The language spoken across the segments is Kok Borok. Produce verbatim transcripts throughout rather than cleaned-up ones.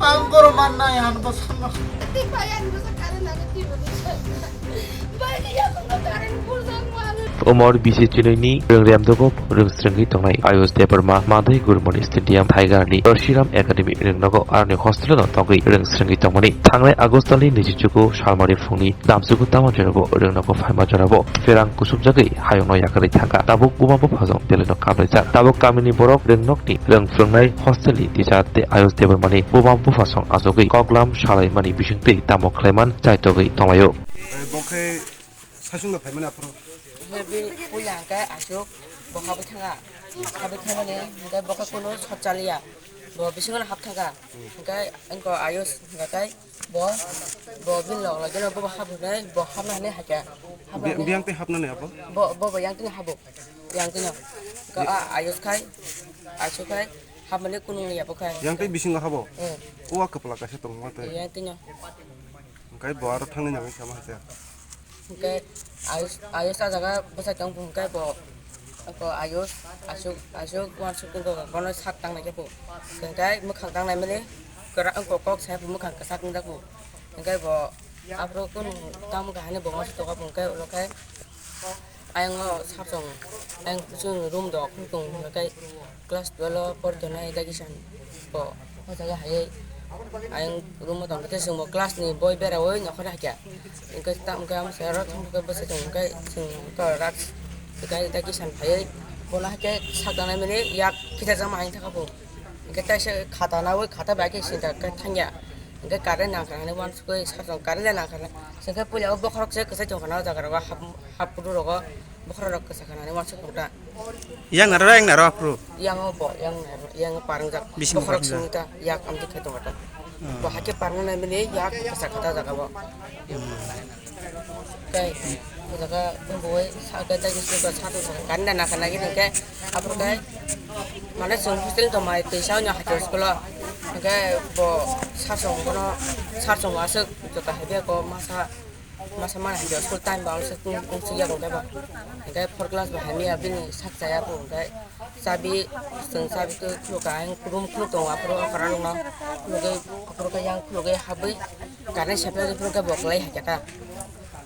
Ang borok mannai, ang bosong. Umor bisi chinoini rwngrem dogo rwngsrwngwi tongnai Ayush Debbarma Madai Gurmani Stadium Tiger ni Shiram Academy rwngnogo aroni hostel no tongwi rwngsrwngwi tongmani. Thangnai August talni naichi chuku salmari phungni damsugo tamo jorabo rwngnogo phaima jorabo pherang kusubjagwi hayungno yakarwi thangkha. Tabuk buma buphajong belai no kaplaijak. Tabuk kamini borok rwngnokni rwng phrwngnai hostel ni teacher tei Ayush Debbarmani buma buphasong achugwi koklam salaimani bisingtwi tamo khlaiman chaitogwi tonglaio. Bo khe saichung no phaimani aphuru. Bini puila hwnkhe aswk bo habwi thangkha. Habwi thangmani hwnkhe bo khe kunu sot chaliya. Bo bisingo hap thangkha. Hwnkhe wngkha Ayush hwnkhe bo, bo bini log logino bo hap hwnwi bo hapna hwnwi hakhe. Hapna Bi-, hwnwi biyang tei hapnani abo? Bo, bo, bo yang tini habo. Yang tini. Hwnkhe a Ayush khai, Ayush khai, hapmani kunu ya bo khai. Yang tei bisingo habo? Hmm. Uwa kwpla kaisa tongma tei. Yang tini. Hwnkhe bo aro thangni nangwi sama hakhe. Hwnkhe Ayush, Ayush ah jaga bwsai tong hwnkhe bo, bo Ayush aswk, aswk uansuk wngkha bono sak tangnai khe bo. Hwnkhe mwkhang tangnai mani kwrak wngkha kok sai bo mwkhang kwchak wngjak bo. Hwnkhe bo aphuru kunu tamo kahani bo uansuk tongkha bo hwnkhe ulo khe ayang o sap song ayang chwng room do khum tong hwnkhe Class twelve o pori tongnai Dagisan bo o jaga hai ayang room o tong khe chwng bo class ni boi bera oi nokhor hakya. Hwnkhe ta hwnkhe amo se aro thang khe bwsai tong hwnkhe chwng to rak hwnkhe Dagisan phaiwi bono hakhe sak tangnai mani yak khichajak ma hai thangkha bo. Hwnkhe taisa khata nawi khata bai khe sinta khe thangya. Hwnkhe current nangkha hinwi uansukwi sak tong current nangkha hinwi. Chwng khe puila o bokhorok se kwchai tongkha na o jaga rogo hap hap kudu rogo bokhorok rok kwchakha hinwi uansuk tongkha. Yang naro, yang naro aphuru. Yang o bo, yang naro, yang parangjak. Bising bokhorok parangjak. Sini ta, yak amtwi khai tongo ta. Hmm. Bo hakhe parang nai mani yak kasa kata jaga bo. Hmm. Kai, jaga boi, sa kai ta gisi ko sa to sa. Ganda na kana gini kai, aphuru kai. Mane sung hostel to mai tei sa nya hakhe school o. Kai bo sa song bono, sa song aswk jota hai ko masa. Masa mana hingke school time ba alse tung tung sing yago kebo. Hingke four class ba hamya bini sak chaya bo hingke chabi chwng chabi khe khuluk ka ang room khuluk tongo aphuru okra rok no khulugwi aphuru khe yang khulugwi habwi current supply rw phuru khe bo kwlai hai khe ta.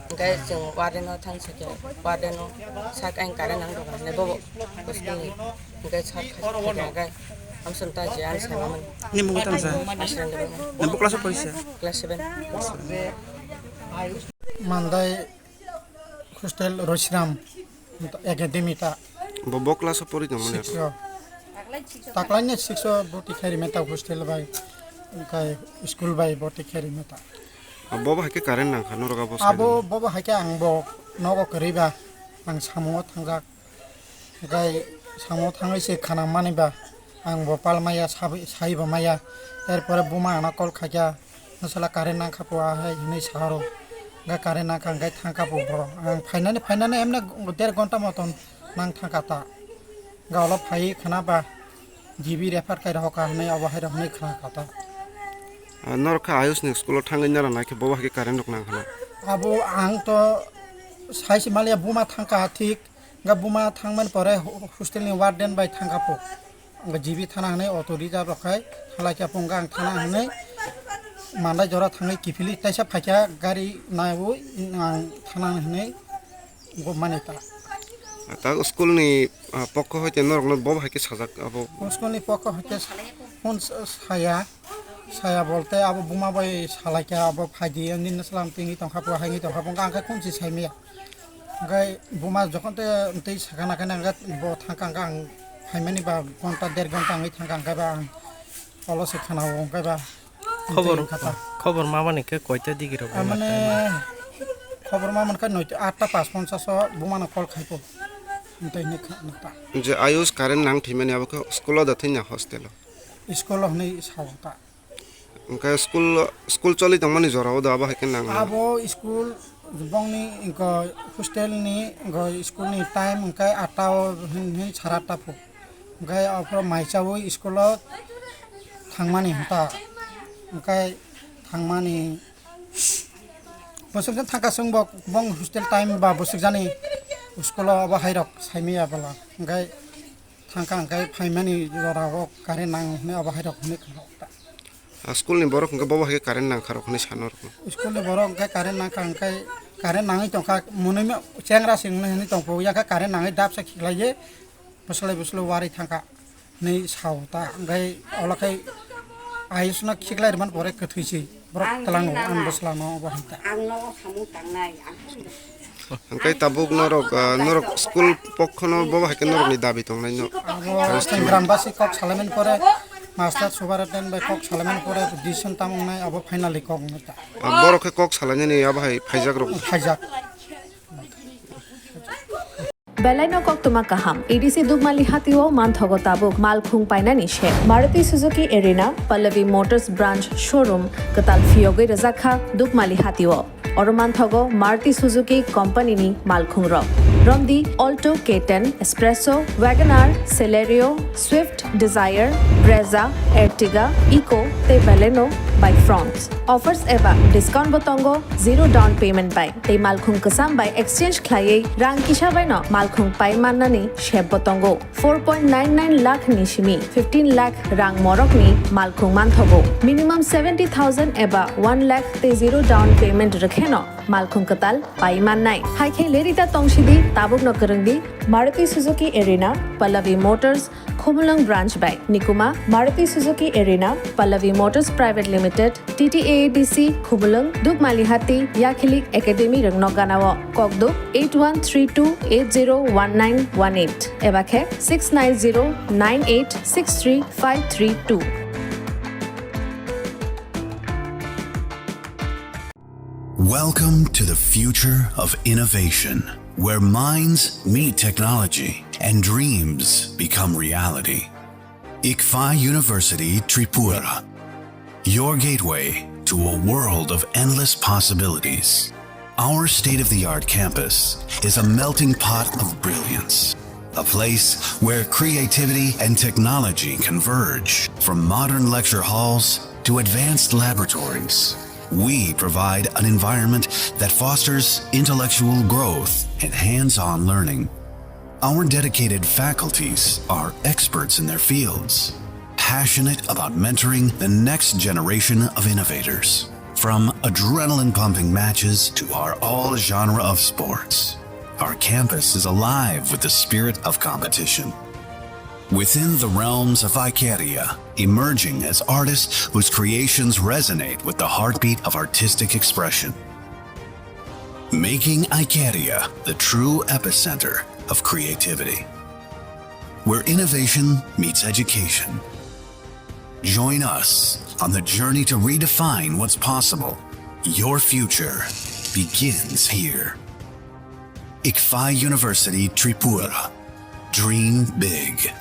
Hingke chwng warden no thang sake warden no sak ang current nang rw hinwi bobo school ni. Hingke sak khai hingke amsong ta je ani sai mamani. Ni mungo tang sa? Aswrang de. Ni bo class o porisa? Class seven. Mandai hostel Roshiram Academy ta. Bo, bo class o pori tongmani? Six o. Taklaini six o boti khairi meta hostel bai, kai school bai boti khairi meta. Bo bo hai khe current nang kha norok abo. Abo sai bo bo hai khe ang bo nogo kwrwi ba ang samungo thangjak. Hwnkhe samo thangwi se khana mani ba, ang bo pal maya, sabi-, sai bo maya. Erpore buma ano call khaikha, "Nwsala current nangkha pho," ahai hwnwi sa aro. Hwnkhe current nangkha hwnkhe thangkha pho borok. Ang phainani, phainani emne der ghonta moton nang thangkha ta. Hwnkhe ulo phaiwi khana ba, G B refer khai rohor kha hwnwi abo hai rok hwnwi khna kha ta. Ah, norok khe Ayush ni school o thangwi nara naikhe bobo hai khe current rok nang khana. Abo ang to sai se maliya buma thangkha thik. Hwnkhe buma thangmani pore ho-, hostel ni warden bai thangkha pho. Hwnkhe G B thana hwnwi auto reserve rok khai thalai kha pho, hwnkhe ang thana hwnwi Mandai jora thangwi kiphilwi taisa phaikha gari naiwi ang thana hwnwi go mani ta. Ta school ni, ah, pokho hoite norok no bobo hai khe sajak abo. School ni pokho hoite sa-, phone sa-, saya, saya bolte abo buma bai salaikha abo phaidi nini salam tingwi tongkha bo hai wngwi tongkha bo hwnkhe ang khe kunchi saimaya. Hwnkhe buma jokhon te twi sakha nakhe nang bo thangkha hwnkhe ang phaimani ba ghonta der ghonta wngwi thangkha hwnkhe ba ang olo se khana o hwnkhe ba khobor, wngkha ta. Khobor ma mani khe koita digi rok? Ah, mane khobor ma mankha noita atta pas ponchas o buma no call khai ko. Wngtai ne kha nokta. Je Ayush current nang thwimani abo khe school o da thwina hostel o? School o hwnwi sao ta. Hwnkhe school, school choli tongmani jora o do abo hai khe nang. Abo school bongni hwnkhe hostel ni hwnkhe school ni time hwnkhe atta o hin, hin sara atta phu. Hwnkhe aphuru mai chaui school o thangmani hinta. Hwnkhe thangmani bwswk jani thangkha chwng bo bong hostel time ba bwswk jani school o abo hai rok saimaya bwla. Hwnkhe Thangkha hwnkhe phaimani jora o current nang hwnwi abo hai rok hwnwi khna. Ah, school ni borok hwnkhe bobo hai khe current nang kha rok hwnwi sano rok. School ni borok hwnkhe current nang kha hwnkhe current nangwi tongkha, mwnwi ma chengra se wngwi hwnwi tongkha, yakhe current nangwi dap se khiklaiwi bwslai bwslai warwi thangkha. Hwnwi sao ta, hwnkhe olo khe ayushno khiklai rwmani pore kwthwi se borok twlango, ang bwslano obo hwn ta. Ang nogo samung tangnai, ang hwnwi. Hwnkhe tabuk norok, ah, norok school pokhono bobo hai khe norokni dabi tongnai no? Abo Instagram basi kok salaimani pore, master superintendent bai kok salaimani pore decision tamo wngnai, abo finally kok wngwi ta. Ah, borok khe kok salainani abo hai phaijak rok? Phaijak. Belai no koktwma kaham. A D C Dukmali Hatio manthogo tabuk malkhung painani se. Maruti Suzuki Arena, Pallavi Motors Branch Showroom, kwtal phiyogwi rwjakha Dukmali Hatio. Oro manthogo Maruti Suzuki Company ni malkhung rok. Romdi Alto K ten, Espresso, WagonR, Celerio, Swift, Dzire, Brezza, Ertiga, Eeco tei Baleno bai Fronx. Offers eba discount bo tongo zero down payment bai. Tei malkhung kwcham bai exchange khlaiwi rang kisa baino malkhung pai mannani sep bo tongo. Four point nine nine lakh ni simi fifteen lakh rang morokni malkhung manthogo. Minimum seventy thousand eba one lakh tei zero down payment rwkheno malkhung kwtal pai mannai. Hai khe lerida tongsidi, tabukno kwrwngdi Maruti Suzuki Arena, Pallavi Motors, Khumulwng Branch bai. Nikuma, Maruti Suzuki Arena, Pallavi Motors Private Limited, T T A A D C, Khumulwng, Dukmalihati, Yakhili Academy rwngno ganao. Kokduk eight one three two eight zero one nine one eight eba khe six nine zero nine eight six three five three two. Welcome to the future of innovation, where minds meet technology and dreams become reality. ICFAI University Tripura, your gateway to a world of endless possibilities. Our state-of-the-art campus is a melting pot of brilliance, a place where creativity and technology converge. From modern lecture halls to advanced laboratories, we provide an environment that fosters intellectual growth and hands-on learning. Our dedicated faculties are experts in their fields, passionate about mentoring the next generation of innovators. From adrenaline-pumping matches to our all-genre of sports, our campus is alive with the spirit of competition. Within the realms of Icaria, emerging as artists whose creations resonate with the heartbeat of artistic expression. Making Icaria the true epicenter of creativity, where innovation meets education. Join us on the journey to redefine what's possible. Your future begins here. ICFAI University Tripura. Dream big.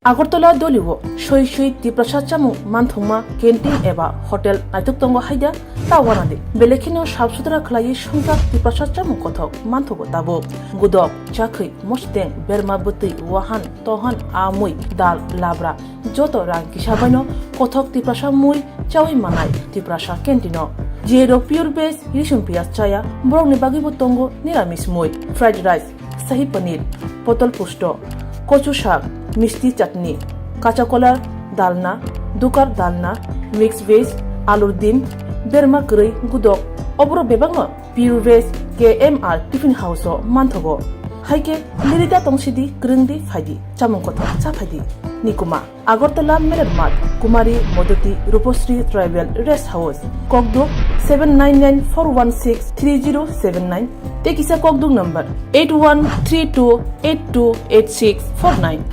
Agartala Dolio soi soi Tiprasa chamung manthokma canteen eba hotel naitok tongo haida ta wanadi. Belai kheno sap sutra khlaiwi swngjak Tiprasa chamung kothok manthogo tabuk. Gudok, chakhwi, mosdeng, berma bwtwi, wahan, tohan, amui, dal, labra, joto rang kisa baino kothok Tiprasa mui chawi manai Tiprasa canteen-o. Jero pure veg, risum piyaj chaya, borokni bagwibo tongo niramis mui, fried rice, shahi paneer, potol pusto, kochu sak, misti chutney, kacha kola dalna, dukar dalna, mix veg, alur dim, berma kwrwi, gudok, oborok bebakno pure veg K M R Tiffin House-o manthogo. Haikhe lirida tongsidi, kwrwngdi phaidi, chamung kothok cha phaidi. Nikuma. Agartala Merer Math, Kumari Modoti Rupasri Tribal Rest House, Kokduk seven nine nine four one six three zero seven nine, tei kisa Kokduk number eight one three two eight two eight six four nine.